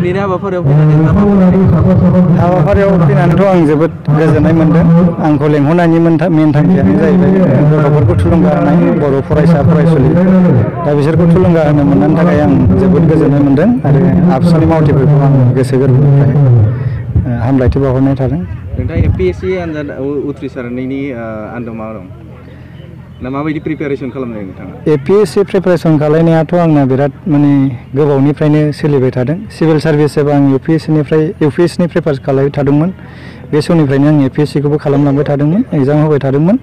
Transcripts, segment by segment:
दिनैनि हाबाफारियाव फैनानै हाबाफारियाव फैनानैथ' आं जोबोद गोजोननाय मोनदों। आंखौ लेंहरनायनि मेन थांखियानो जाहैबाय गथ'फोरखौ थुलुंगा होनाय, बर' फरायसा फरायसुलि दा बिसोरखौ थुलुंगा होनो मोननायनि थाखाय आं जोबोद गोजोननाय मोनदों आरो आबसुनि मावथिफोरखौ आं गोसो गोरबोनिफ्राय हामलायथि बावहरनाय थादों। नोंथाङा एमपिएससि आनजाद उथ्रिसारनायनि आन्दोआव मा दं ना माबायदि प्रिपेरेसन खालामदों नोंथाङा? एपिएससि प्रिपेरेसन खालामनायाथ' आंना बिराद माने गोबावनिफ्रायनो सोलिबाय थादों। सिभिल सार्भिस एबा आं इउपिएससिनि प्रिपेयार खालामबाय थादोंमोन। बे समनिफ्रायनो आं एपिएससिखौबो खालामलांबाय थादोंमोन, एग्जाम होबाय थादोंमोन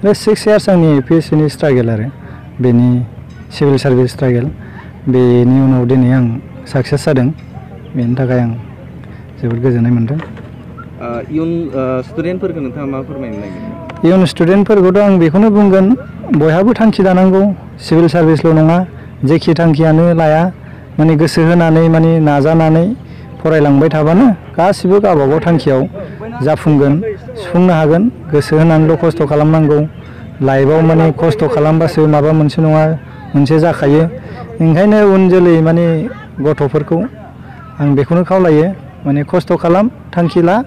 आरो 6 इयार्स आंनि एपिएससिनि स्ट्रागोल आरो बेनि सिभिल सार्भिस स्ट्रागोल। बेनि उनाव दिनै आं साक्सेस जादों, बेनि थाखाय आं जोबोद गोजोननाय मोनदों। इयुन स्टुडेन्टफोरखौ नोंथाङा मा फोरमायनो नागिरदों? इयुन स्टुडेन्टफोरखौथ' आं बेखौनो बुंगोन, बयहाबो थांखि दानांगौ, सिभिल सार्भिसल' नङा, जेखि थांखियानो लाया माने गोसो होनानै माने नाजानानै फरायलांबाय थाबानो गासिबो गावबागाव थांखियाव जाफुंगोन, सुफुंनो हागोन। गोसो होनानैल' खस्थ' खालामनांगौ। लाइफआव माने खस्थ' खालामबासो माबा मोनसे नङा मोनसे जाखायो। ओंखायनो उन जोलै माने गथ'फोरखौ आं बेखौनो खावलायो, माने खस्थ' खालाम, थांखि ला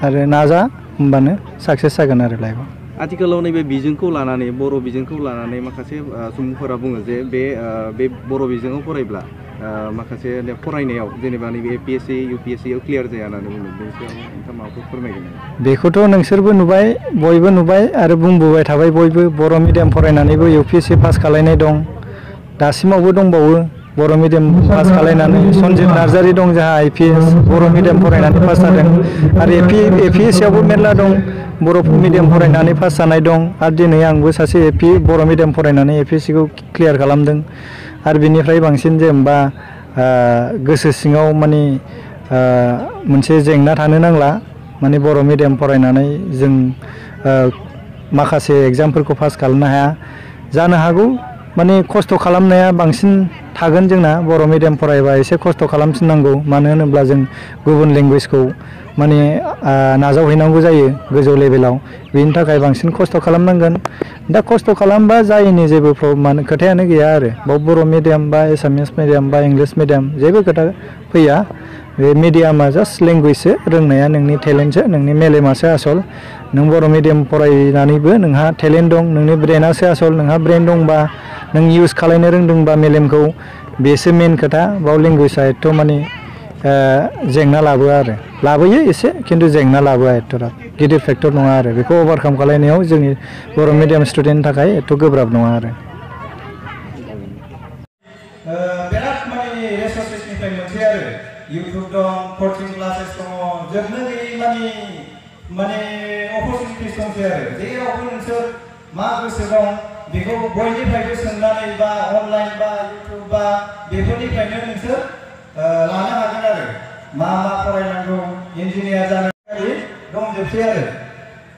आरो नाजा, होमबानो साक्सेस जागोन आरो लाइफआव। आथिखालाव नैबे बिजोंखौ लानानै, बर' बिजोंखौ लानानै माखासे सुबुंफोरा बुङो जे बे बर' बिजोङाव फरायब्ला माखासे फरायनायाव जेनेबा नैबे एपिएससि इउपिएससियाव क्लियार जाया होननानै बुङो। बेनि सायाव नोंथाङा माबाफोर फोरमायगोन? बेखौथ' नोंसोरबो नुबाय, बयबो नुबाय आरो बुंबोबाय थाबाय बयबो। बर' मिडियाम फरायनानैबो इउपिएससि पास खालायनाय दं, दासिमावबो दंबावो। बर' मिडियाम पास खालायनानै सन्जिब नार्जारि दं जोंहा आइपिएस, बर' मिडियाम फरायनानै पास जादों आरो एपिएससियावबो मेरला दं बर' मिडियाम फरायनानै पास जानाय दं। आरो दिनै आंबो सासे बर' मिडियाम फरायनानै एपिएससिखौ क्लियार खालामदों। आरो बिनिफ्राय बांसिन जेनेबा गोसो सिङाव माने मोनसे जेंना थानो नांला, माने बर' मिडियाम फरायनानै जों माखासे एग्जामफोरखौ पास खालामनो हाया जानो हागौ। माने खस्थ' खालामनाया बांसिन थागोन जोंना। बर' मिडियाम फरायबा एसे खस्थ' खालामफिननांगौ, मानो होनोब्ला जों गुबुन लेंगुवेजखौ माने नाजावहैनांगौ जायो गोजौ लेभेलाव। बेनि थाखाय बांसिन खस्थ' खालामनांगोन। दा खस्थ' खालामबा जायैनि जेबो खोथायानो गैया आरो। बाव बर' मिडियाम बा एसामिस मिडियाम बा इंलिस मिडियाम जेबो खोथा फैया। बे मिडियामा जास्ट लेंगुवेजसो, रोंनाया नोंनि टेलेन्टसो, नोंनि मेलेमासो आसल। नों बर' मिडियाम फरायनानैबो नोंहा टेलेन्ट दं, नोंनि ब्रेनासो आसल। नोंहा ब्रेन दंबा, नों इउज खालामनो रोंदोंबा मेलेमखौ, बेसो मेन खोथा। बाव लेंगुवेजआ एथ' माने जेंना लाबोआ आरो, लाबोयो एसे, खिन्थु जेंना लाबोआ एथ'ग्राब गिदिर फेक्टर नङा आरो। बेखौ अभारकाम खालामनायाव जोंनि बर' मिडियाम स्टुडेन्टनि थाखाय एथ' गोब्राब नङा आरो। बिराद माने रिसर्सेसनिफ्राय मोनसे आरो इउटुब दं, कचिं क्लासेस दङ, जोबनो गैयै माने अपरचुनिटिस दंसै आरो। जेरावबो नोंसोर मा गोसो दं बेखौ बयनिफ्रायबो सोंनानै बा अनलाइन बा इउटुब बा बेफोरनिफ्रायनो नोंसोर लानो हागोन आरो। मा फरायनांगौ, इन्जिनियार जानो थाखाय दंजोबसै आरो।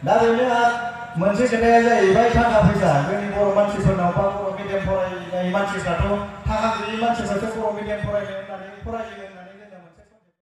दा बेनो मोनसे खोथाया जाहैबाय थाखा फैसा। जोंनि बर' मानसिफोरनाव बा बर' मिडियाम फरायनाय मानसिफ्राथ' थाखा गैयै मानसिफ्राथ' बर' मिडियाम फरायनो होननानै फरायो।